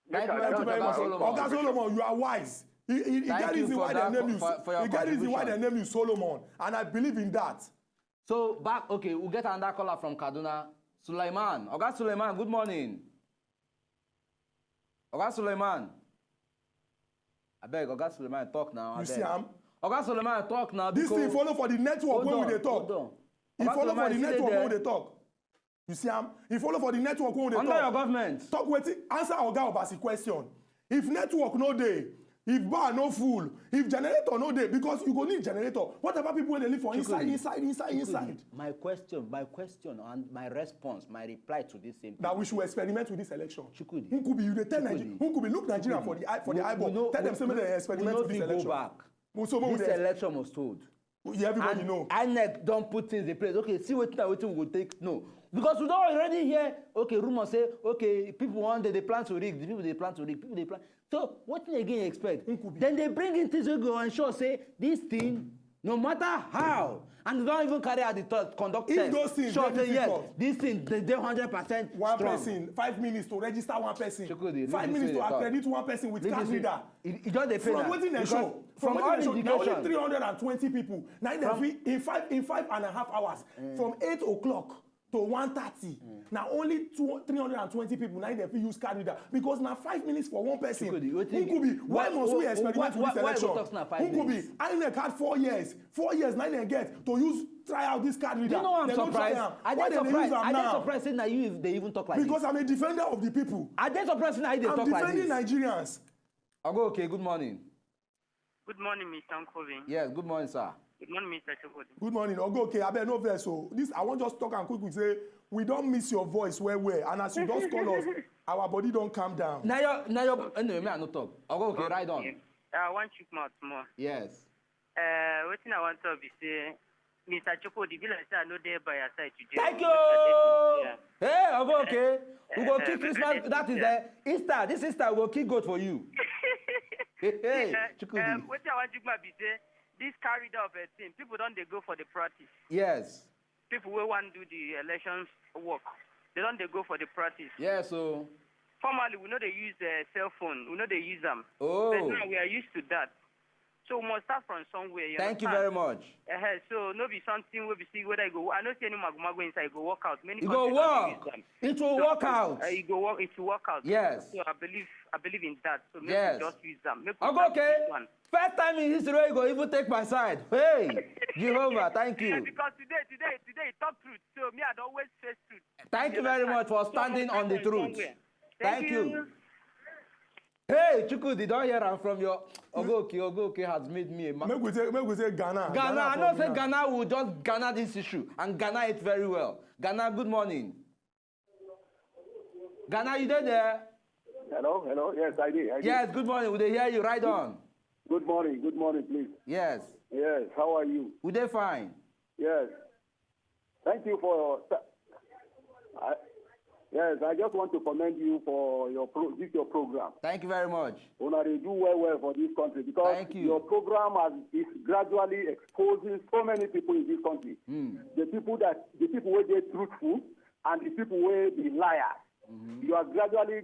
Make Thank I you tell Thank you very Oga much. Solomon. Oga Solomon, you are wise. He, he, he Thank get you reason for why that they name co- you. for- for your He get reason why they contribution. Name you Solomon, and I believe in that. So back, okay, we get another caller from Kaduna. Sulaiman. Oga Sulaiman, good morning. Oga Sulaiman. Abeg, Oga Sulaiman, talk now. You Abeg. See am? Oga Sulaiman, talk now. This Because thing follow for the network Hold when on, we dey talk. Hold on. He Oga follow Sulaiman, for the you see network there? When we dey talk. You see am? He follow for the network when we dey Under talk. Your government. Talk wetin, answer Oga Obasi question. If network no dey, if bar no full, if generator no dey, because you go need generator. What about people wey dey live for inside, Chukwudi, inside, inside, Chukwudi, inside? My question, my question, and my response, my reply to this same thing. That we should experiment with this election. Chukwudi. Nkubi, you dey tell Nigeria. Nkubi, look Nigeria for the eye, for the eyeball. Tell them say make they experiment with this election. Go back. Mo so mo This dey- election was told. Yeah, everybody And know. INEC don put things in place. Okay, see wetin wetin we go take. No, because we don already hear, okay, rumor say, okay, people wan dey dey plan to rig. The people dey plan to rig. People dey plan. So wetin again you expect? Then they bring in things wey go ensure say this thing, no matter how, and they don even carry out the thought, conduct If test. Those things Sure dey say yes, difficult, this thing dey dey hundred percent one strong. Person, five minutes to register one person. Chukwudi, Five listen minutes to to the talk. Accredit one person with card Listen, reader. E e just dey pain From am. Wetin dem Because show, from wetin all dem show, na only indication, three hundred and twenty people. Na im dem From fit in five in five and a half hours, from eight o'clock to one thirty, na only two three hundred and twenty people na im dem fit use card reader, because na five minutes for one person. Chukwudi, wetin Nkubi, why why- must we why- experiment why- with this why- why you election? go talk say na five Nkubi, minutes? INEC had four years. Four years na im dem get to use try out this card reader. Do you know why I'm Dem no try surprised? Am. I Why dey dem dey use surprised. am I dey now? Surprised say na you dey even talk like Because this. I'm a defender of the people. I dey surprised say na you dey I'm talk like defending this. Nigerians. Ogo, okay, good morning. Good morning, Mister Nkobi. Yes, good morning, sir. Good morning, Mister Chukwudi. Good morning, Ogo. Okay, abeg no vex o. This I wan just talk am quick quick say we don miss your voice well well, and as you just call us, our body don calm down. Na your na your anyway, me I no talk. Ogo, okay, ride on. I wan chook mouth small. Yes. Uh, wetin I wan talk be say, Mister Chukwudi, be like say I no dey by your side today. Thank o. you. Yeah. Hey, Ogo, okay. We go Eh, kick eh, Christmas. eh, That is yeah. the Easter. This Easter we go kick goat for you. Hey, hey, Eh, Chukwudi. um, wetin I wan chook mouth be say, this carry down of a thing, people don dey go for the practice. Yes. people wey wan do the election work, they don dey go for the practice. Yes, so. Formerly, we no dey use uh, cell phone, we no dey use am. Oh. But now we are used to that. So we must start from somewhere. You Thank you understand? Very much. Uh, so no be something wey be see whether you go. I no see any magomago inside. You go work out. Many You go countries don dey work. use am. It will So, work out. Uh, you go work. It will work out. Yes. So I believe I believe in that. So make Yes. we just use am. Make I we go start okay. This one. First time in history wey you go even take my side. Hey, Jehovah, thank Yeah, you. Because today, today, today, talk truth. So me, I don always face truth. Thank you You very understand? Much for So standing must on the start from truth. Somewhere. Thank you. Hey, Chukwudi, don hear am from your Ogoke. Ogoke has made me a man. Make we say make we say Ghana. Ghana, I for know me say now. Ghana will just Ghana this issue and Ghana it very well. Ghana, good morning. Ghana, you dey there? Hello, hello. Yes, I did. I did. Yes, good morning. We dey hear you. Right on. Good morning. Good morning, please. Yes, Yes. How are you? We dey fine. Yes. Thank you for. I, yes, I just want to commend you for your pro, this your program. Thank you very much. Una dey do well well for this country because Thank you. Your program has, is gradually exposing so many people in this country. Mm. The people that the people wey dey truthful and the people wey be liar. Mhm. You are gradually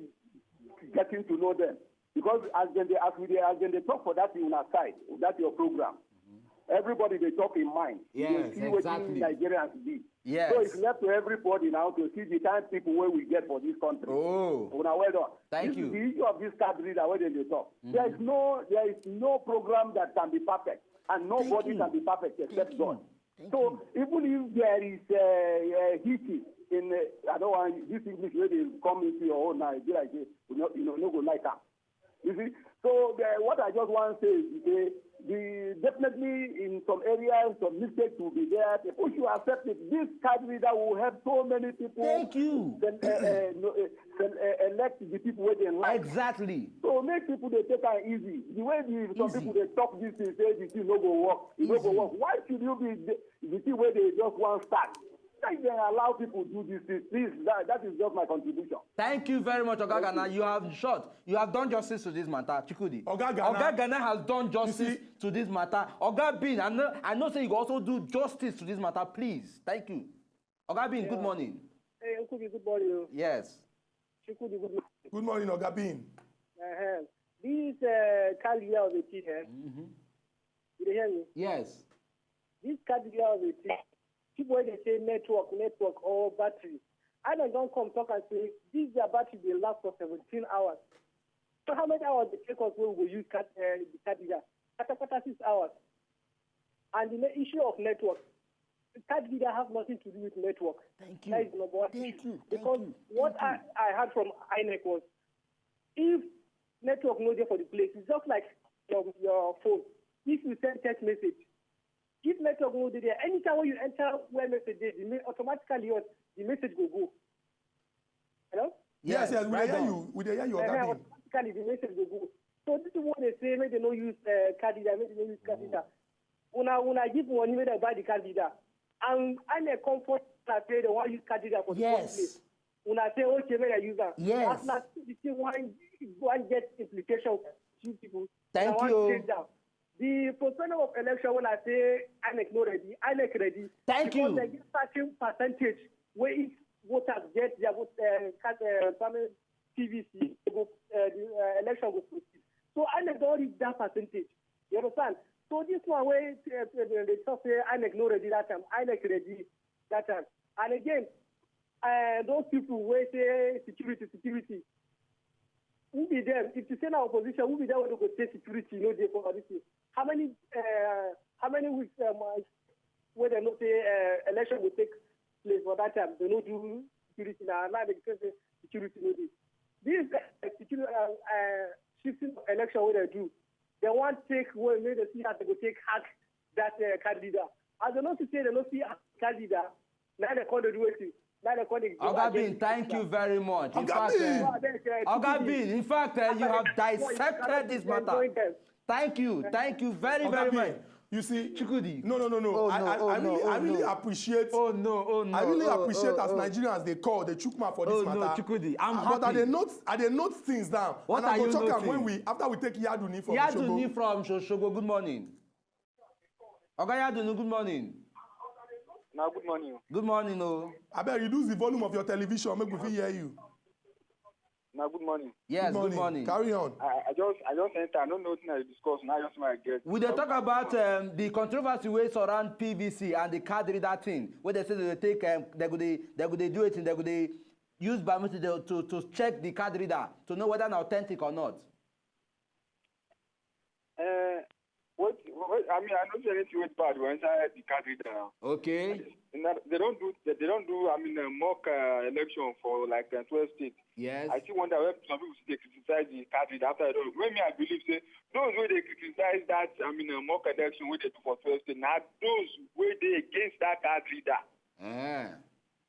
getting to know them because as dem dey as we dey as dem dey talk for that una side, that your program, everybody dey talk im mind. You dey Yes, see wetin exactly. Nigerians be. Yes. So it's left to everybody now to see the kind people wey we get for this country. Oh, Una well done. Thank This you. Is the issue of this card reader wey dem dey talk. Mhm. There is no there is no program that can be perfect, and nobody you. Can be perfect except Thank God. You. Thank So you. Even if there is uh, uh, hitches in uh, I don't want this English wey dey come into your own now, e be like say you no you no no go like am. You see, so uh, what I just want to say is say the definitely in some areas some mistakes will be there. People should accept it. This card reader will help so many people. Thank you. Then uh, uh, no, uh, then uh, elect the people wey dem like. Exactly. So make people dey take am easy. The way the some Easy. People dey talk this thing say the thing no go work. E no go Easy. Work. Why should you be the, the thing wey dey just wan start? Make dem allow people do this thing. Please, that, that is just my contribution. Thank you very much, Oga Ghana. You have short. You have done justice to this matter, Chukwudi. Oga Ghana. Oga Ghana has done justice see- to this matter. Oga Bean, I know, I know say you go also do justice to this matter. Please. Thank you. Oga Bean, good morning. Hey, Uncle, good morning. Yes. Chukwudi, good morning. Good morning, Oga Bean. Uh-huh. This uh, Kalia of a thing, eh? Mm-hmm. You dey hear me? Yes. This Kalia of a thing, people wey dey say network, network or battery. I don't come talk and say this their battery dey last for seventeen hours. So how many hours dey take us wey we go use cat, uh, the Kalia? Katakata six hours. And the issue of network, the Kalia have nothing to do with network. Thank you. That is number one Thank issue. You. Thank Because you. What Thank I, I heard from INEC was, if network no dey for the place, it's just like your, your phone. If you send text message, if network no dey there, anytime when you enter where message dey, the, automatically your, the message go go. Hello? Yes, yes, we dey hear you. We dey hear you, Oga Bean. Automatically the message go go. So this is what they say, make they no use uh, card reader, make they no use card reader. Una una give money make dem buy the card reader. And and they come for una say they wan use card reader for the first place. Una say okay, make dem use am. Yes. As una see the thing wan wan get implication for few people. Thank Una you. Wan change am. The postponement of election when I say INEC no ready, INEC ready. Thank Because you. They give certain percentage where each voters get their vote uh, card, uh, permanent P V C, they go, uh, the uh, election go proceed. So INEC don reach that percentage. You understand? So this one wey uh, uh, they talk say INEC no ready that time, INEC ready that time. And again, uh, those people wey say security, security, who be them? If you say na opposition, who be them wey go say security no dey for this thing? How many uh, how many weeks um, uh, wey dem know say uh, election go take place for that time? They no do security na now they say say security no dey. This uh, security uh, uh, shifting of election wey dem do, they wan take wey make dem see how they go take hack that uh, card reader. As they no see say they no see hack card reader, now they come dey do wetin? Now they come dey go Oga against Bean, the thank card you reader. Very much. In Oga fact, Bean. uh, Abeg, uh, Oga Chukwudi, Bean, in fact, uh, you have dissected this matter. Thank you, thank you very, Oga very Bean, much. You see, Chukwudi. No, no, no, no. Oh, I, no, I, oh, I really, no, I oh, really no. Appreciate. Oh no, oh no. I really oh, appreciate oh, as oh. Nigerians they call, they chook mouth for this Oh matter. no, Chukwudi, I'm But I happy. dey note, I dey note things down. What And I are go you talk am noting? When we after we take Yaduni from Yaduni Osogbo. From Shoshogo, good morning. Oga Yaduni, good morning. Now, good morning. Good morning, oh. Abeg, reduce the volume of your television, make we fit hear you. Now, good morning. Yes, good morning. Carry on. I, I just, I just enter. I don't know what I discuss. Now, just my get. We dey talk about um, the controversy wey surround P V C and the card reader thing. Wey they say they take, um, they go dey, they go dey do it, and they go dey use biometric to, to to check the card reader to know whether na authentic or not. Uh, what, what, I mean, I don't see anything with bad when inside the card reader now. Okay. They don't do, they, they don't do, I mean, a mock uh, election for like uh, twelve states. Yes. I still wonder where some people still dey criticize the card reader after all. When me, I believe say those wey dey criticize that, I mean, a mock election wey they do for twelve states, na those wey dey against that card reader. Eh.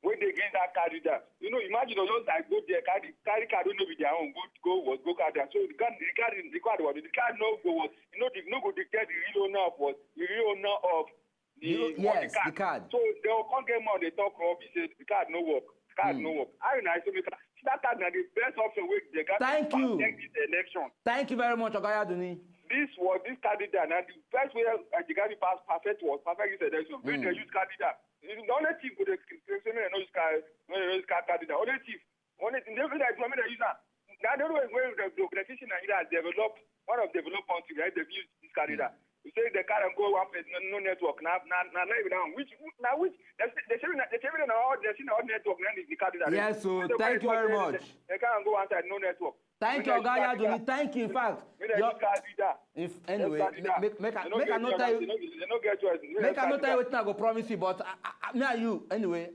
Wey dey against that card reader. You know, imagine you just like go there, carry, carry card wey no be their own, go, go what, go card am. So the card, the card, the card what, the card no go what, you know, the, no go detect the real owner of what, the real owner of the, you know, what, yes, the card. The Card. So they will come get mouth, they talk rubbish, say the card no work, the card no work. How you na so make that card na the best option wey they got to protect this election. Thank you very much, Oga Yaduni. This was, this card reader na the best way uh, the guy pass perfect was perfect this election. When they use card reader, the only thing go dey say make dem no use card, make dem no use card, card reader. Only thief. Only thing they feel like make dem use am. Na the only way wey the the politician Nigeria has developed, one of developed country, right? They use this card reader. You say the car and go one place, no, no network. Now, now, now, now, which, now which, they say, they say, they say, they say, all, they say, all network, now the card reader. Yes, so thank you very much. They can't go outside, no network. Thank you, Oga Yaduni. Thank you. In fact, if anyway, make, make, make I no tell you, make I no tell you wetin I go promise you, but I, I, me and you anyway.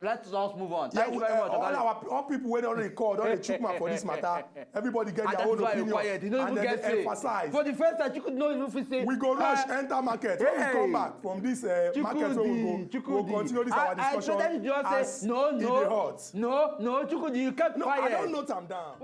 Let's just move on. Thank you very much. All our all people wey don dey call, don dey chook mouth for this matter. Everybody get their own opinion, and then they emphasize. For the first time, you could not even say we go rush enter market. When we come back from this uh, market, we go continue this our discussion. I, I just say no, no, no, no, Chukwudi, you kept quiet. No, I don't note am down.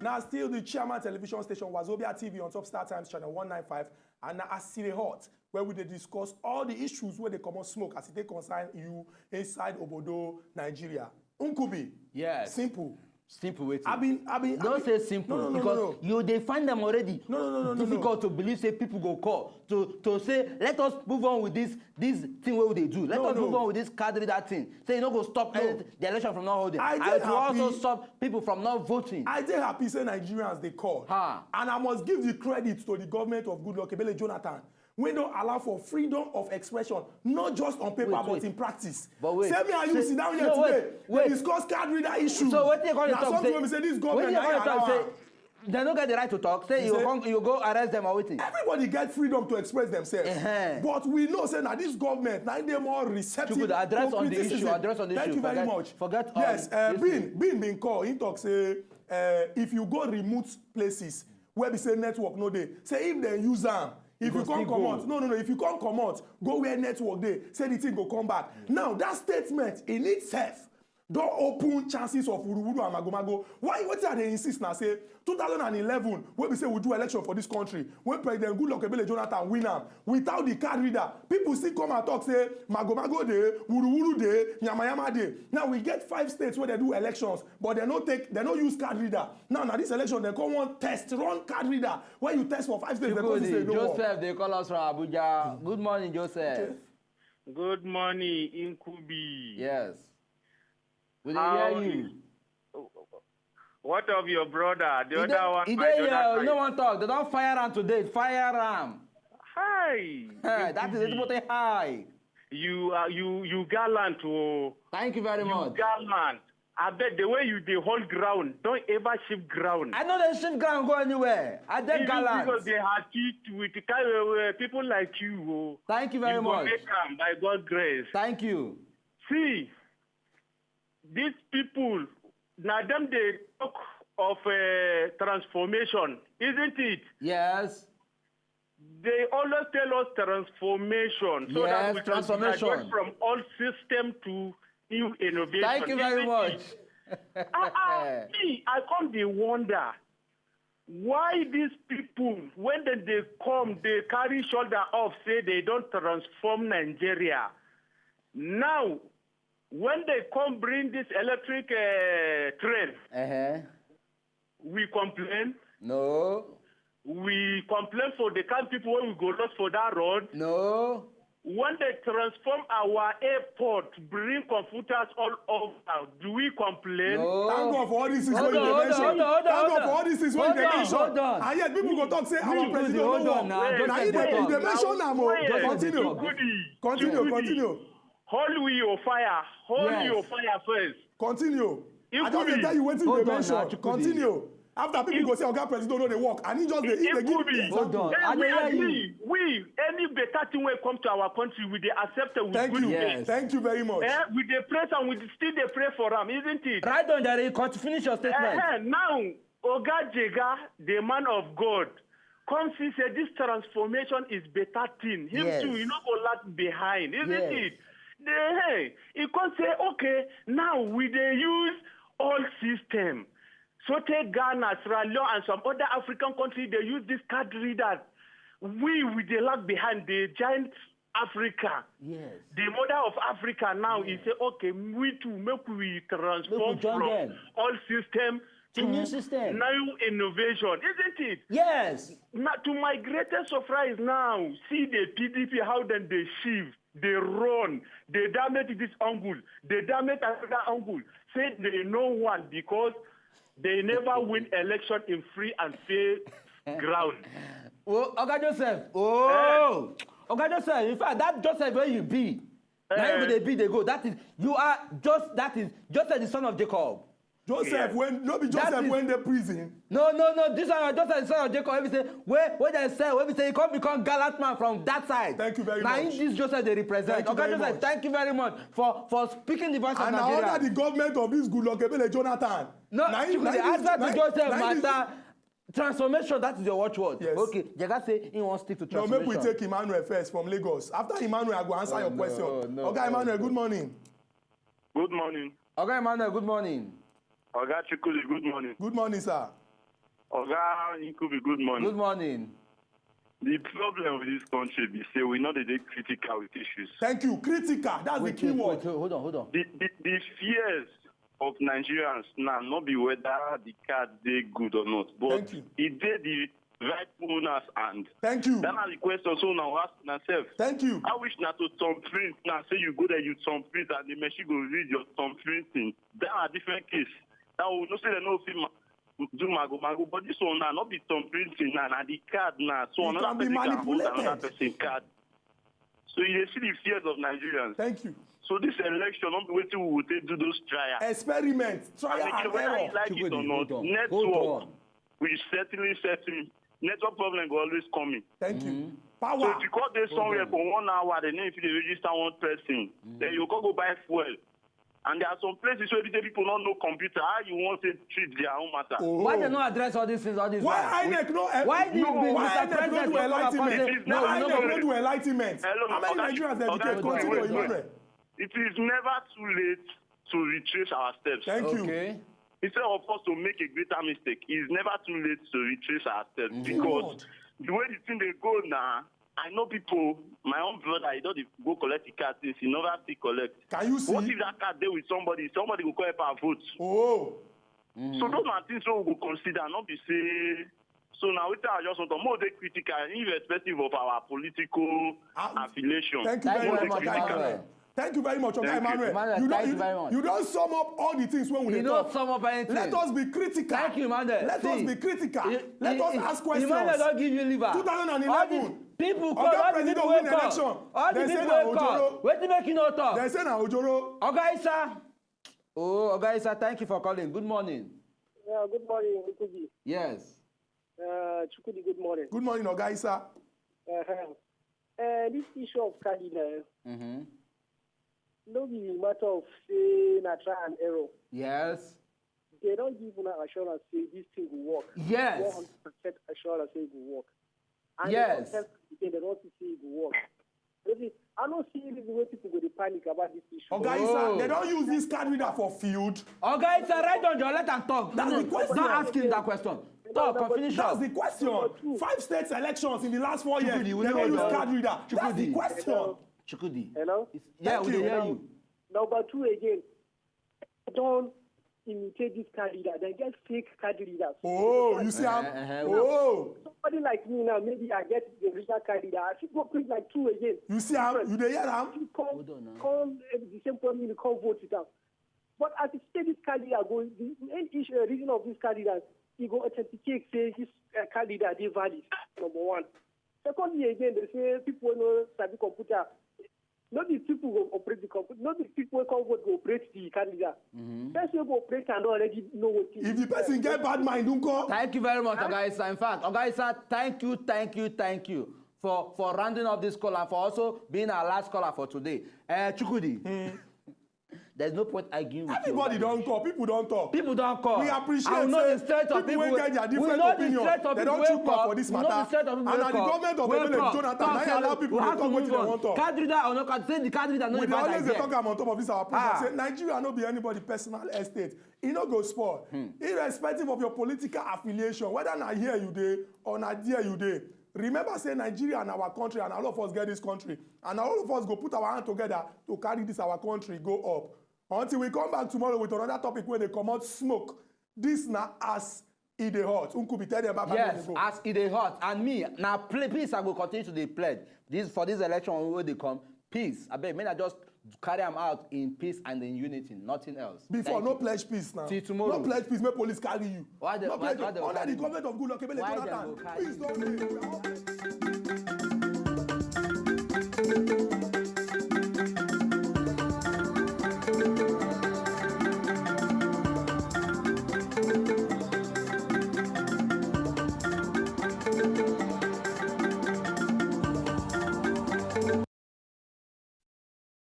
Now, still the Chairman Television Station, Wazobia T V on top Star Times Channel one nine five. And na as e dey hot, where we dey discuss all the issues wey dey comot smoke as e take concern you inside obodo Nigeria. Nkubi. Yes. Simple. Simple wetin? I been, I been, no say simple, no, no, no, because you dey find them already. No, no, no, no, no, no. Difficult to believe say people go call to to say let us move on with this this thing wey we dey do. Let us move on with this card reader thing. Say you no go stop anything, the election from not holding. I dey happy. And to also stop people from not voting. I dey happy say Nigerians dey call. Ha. And I must give the credit to the government of Goodluck Ebele Jonathan wey don allow for freedom of expression, not just on paper but in practice. But wait, say me and you sit down here today dey discuss card reader issue. So wetin you come dey talk say? Na something wey be say this government na im allow am. Dem no get the right to talk. Say you go come, you go arrest them or wetin? Everybody get freedom to express themselves. But we know say na this government na im dey more receptive to criticism. Chukwudi, address on the issue. Address on the issue. Thank you very much. Forget all this thing. Yes, Bean, Bean bin call. He talk say uh, if you go remote places where be say network no dey, say if dem use am, if you come comot, no, no, no, if you come comot, go where network dey, say the thing go come back. Now that statement in itself don open chances of wuruwuru and magomago. Why, wetin I dey insist na say two thousand and eleven, wey be say we do election for this country, when President Goodluck Ebele Jonathan win am without the card reader, people still come and talk say magomago dey, wuruwuru dey, yamayama dey. Now we get five states wey dey do elections, but dem no take, dem no use card reader. Now na this election dem come wan test run card reader. When you test for five states, dem come see say e no work. Joseph dey call us from Abuja. Good morning, Joseph. Good morning, Nkubi. Yes. We dey hear you. What of your brother? The other one, my brother. He dey here. He no wan talk. Dem don fire am today. Fire am. Hi. Hey, that is it. Hi. You are, you, you gallant, oh. Thank you very much. You gallant. Abeg, the way you dey hold ground, don't ever shift ground. I no dey shift ground go anywhere. I dey gallant. Even because they are teach with kind of, uh, people like you, oh. Thank you very much. You go make am by God's grace. Thank you. See, these people, na dem dey talk of uh, transformation, isn't it? Yes. They always tell us transformation, so that we can graduate from old system to new innovation. Thank you very much. Ah, ah, me, I come dey wonder why these people, when dem dey come, dey carry shoulder up, say they don transform Nigeria. Now, when they come bring this electric, eh, train, Uh-huh. we complain. No. We complain for the kind people wey we go lost for that road. No. When they transform our airport, bring computers all over, do we complain? No. Thank God for all these things Hold wey you on, dey hold on, mention. hold on, hold on, Thank hold God for on. all these things wey you Hold dey on, mention. hold on. And yet people go talk say our Chukwudi, president no hold know on work. now. Wait, Just Na him let dey them do talk. the mention am o. Wait, Continue. Chukwudi, Continue, Chukwudi. continue. Hold we your fire. Hold Yes. your fire first. Continue. I just dey Chukwudi. tell you wetin you Hold dey on now, mention. Chukwudi. Continue. After people If go say, "Oga President no dey work," and he just dey, he dey give Chukwudi. Hold on. Hey, I we dey hear you. agree. We, any better thing wey come to our country, we dey accept it with Thank good you. Yes. faith. Thank you very much. Eh, we dey praise and we still dey pray for am, isn't it? Right on, Jare. Con-, finish your statement. Eh, eh, now, Oga Jega, the man of God, come see say this transformation is better thing. Him Yes. too, he no go lag behind, isn't Yes. it? The, hey, he come say, "Okay, now we dey use old system." So take Ghana, Sierra Leone, and some other African countries, they use this card reader. We, we dey lag behind the giant Africa. Yes. The mother of Africa now is say, "Okay, we too, make we Make we transform join from them. old system To to new system. new innovation," isn't it? Yes. Now, to my greatest surprise now, see the P D P, how dem dey shift, dey run, dey damage this angle, dey damage another angle. Say they no want because they never win election in free and fair ground. Oh, Oga Joseph. Oh. Oga Joseph, in fact, that Joseph where you be, now you Eh. dey be, dey go. That is, you are just, that is Joseph, the son of Jacob. Joseph, Yes. when, no be That Joseph is when dey prison. No, no, no. This one, Joseph, the son of Jacob. Every say, where, where they say, where we say, he come become gallant man from that side. Thank you very Now, much. this Joseph they represent. Thank you Oga very Joseph, much. thank you very much for, for speaking the voice of And now Nigeria. under the government of this Goodluck Ebele Jonathan. No, Na him, you na dey him, answer na to him, Joseph na him, matter. Transformation, that is your watchword. Yes. Okay, Jega say he wants stick to No, make we transformation. take Emmanuel first from Lagos. After Emmanuel, I go answer Oh, your no, question. oh, no, Oga oh, Emmanuel, no. good morning. Good morning. Oga Emmanuel, good morning. Oga Chukwudi, good morning. Good morning, sir. Oga Nkubi, good morning. Good morning. The problem with this country be say we no dey dey critical with issues. Thank you. Critical. That's Wait, the key wait, word. wait, hold on, hold on. The, the, the fears of Nigerians now, not be whether the card dey good or not, but Thank you. e dey the right owner's hand. Thank you. That na the question. So now ask yourself. Thank you. I wish na to thumbprint now. Say you go there, you thumbprint, and the machine go read your thumbprint thing. That na different case. Now we know say they no fit ma-, do mago mago, but this one now not be thumbprint thing now. Na the card now. So It another can be person can hold manipulated. another person card. So you dey see the fears of Nigerians. Thank you. So this election, not be wetin we will take do those trials. Experiment, trial And and again, whether error. you like it or Chukwudi, not, hold on, network, hold on. we certainly, certainly, network problem go always come in. Thank you. Mm-hmm. So Power. if you call dey Hold somewhere on. for one hour, they know if you dey register one person, Mm-hmm. then you go go buy fuel. And there are some places where people don't know computer. How you want to treat their own matter? Oh. Why they no address all these things all this Why while? INEC no, eh, Why the, No. the Why Mister INEC no President do no come up and enlightenment? say, It is "No, Why we no INEC go no do do enlightenment?" Hello, How many Oga, Nigerians Oga, educate? wait, Continue, wait, wait. Emmanuel. It is never too late to retrace our steps. Thank you. Okay. Instead of us to make a greater mistake, it is never too late to retrace our steps Mm. because Good. the way the thing dey go now, I know people. My own brother, he don dey go collect the card since he never still collect. Can you see? What if that card dey with somebody? Somebody go come help am vote. Oh. So those are things wey we go consider, not be say. So now wetin I just want to more dey critical, irrespective of our political Ah, affiliation. thank you Thank very More much, dey Oga critical. Emmanuel. Thank you very much, Oga Thank you. Emmanuel. Emmanuel, You don't, thank you you, very much. you don't sum up all the things when we You dey don't talk. sum up anything. Let us be critical. Thank you, Emmanuel. Let us See, be critical. I-, Let I-, us I-, ask Emmanuel questions. don give you liver. Two thousand and eleven. All these people Oga call, all the President people win wey call. election. All the They say people na wey call. Ojoro. Wetin make you no talk? They say na Ojoro. Oga Isa. Oh, Oga Isa, thank you for calling. Good morning. Yeah, good morning, Nkubi. Yes. Uh, Chukwudi, good morning. Good morning, Oga Isa. Uh-huh. Uh, this issue of Cardinal, Mm-hmm. no be matter of say na try and error. Yes. They don't give una assurance say this thing will work. Yes. One hundred percent assurance say it will work. And Yes. they don't test it again, they don't see say it will work. Maybe I don't see any reason why people go dey panic about this issue. Oga Isa, they don't use this card reader for field. Oga Isa, write down your letter and talk. That's the question. Don't ask him that question. Talk and finish That's up. The question. Five states elections in the last four years. Chukwudi, we They know don't use that. Card reader. That's the Chukwudi. Question. Chukwudi. Hello? Yeah, Thank we you. dey hear you. Number two again. Don't imitate this card reader. They get fake card readers. Oh, you see am? Eh, eh, eh. Oh, Somebody like me now, maybe I get the original card reader. I should go print like two again. You see am? You dey hear am? Come, Hold on now. come eh, the same point you come vote it out. But as you say this card reader go, the main issue, uh, reason of this card reader, you go authenticate say this uh, card reader dey valid. Number one. Secondly, again, they say people wey no sabi computer. No be people go operate the computer. No be people wey come vote go operate the card reader. Person wey go operate am don already know wetin. If the person get bad mind, don't call. Thank you very much, Oga Isa. In fact, Oga Isa, thank you, thank you, thank you for for rounding up this call and for also being our last caller for today. Uh, Chukwudi, there's no point arguing with Everybody you. Don't call. People don't talk. People don't call. We appreciate I will not say the strength of people people. wey get their We different know the opinion. strength of They people don't wey chook mouth call. for this We know matter. the strength of people And wey na the call. government of Wey Ebele call. Jonathan Talk na to allow move people dey on. talk wetin they Card want talk. reader or no card, say the card reader no We dey dey always valid dey there. Talk am on top of this our program. Ah. Say Nigeria no be anybody personal estate. E no go spoil. Irrespective of your political affiliation, whether na here you dey or na there you dey. Remember say Nigeria na our country and all of us get this country. And all of us go put our hand together to carry this our country go up. Until we come back tomorrow with another topic wey dey comot smoke. This na as e dey hot. Nkubi, tell them about Yes, as e dey hot, and me na play peace I go continue to dey pledge this for this election wey dey come. Peace, abeg, make I just carry am out in peace and in unity, nothing else. Before, Thank no you. Pledge peace now. Till tomorrow. No pledge peace, make police carry you. Why the- No why- pledge why the- under the government of Goodluck Ebele Why they Jonathan. go carry Peace don dey.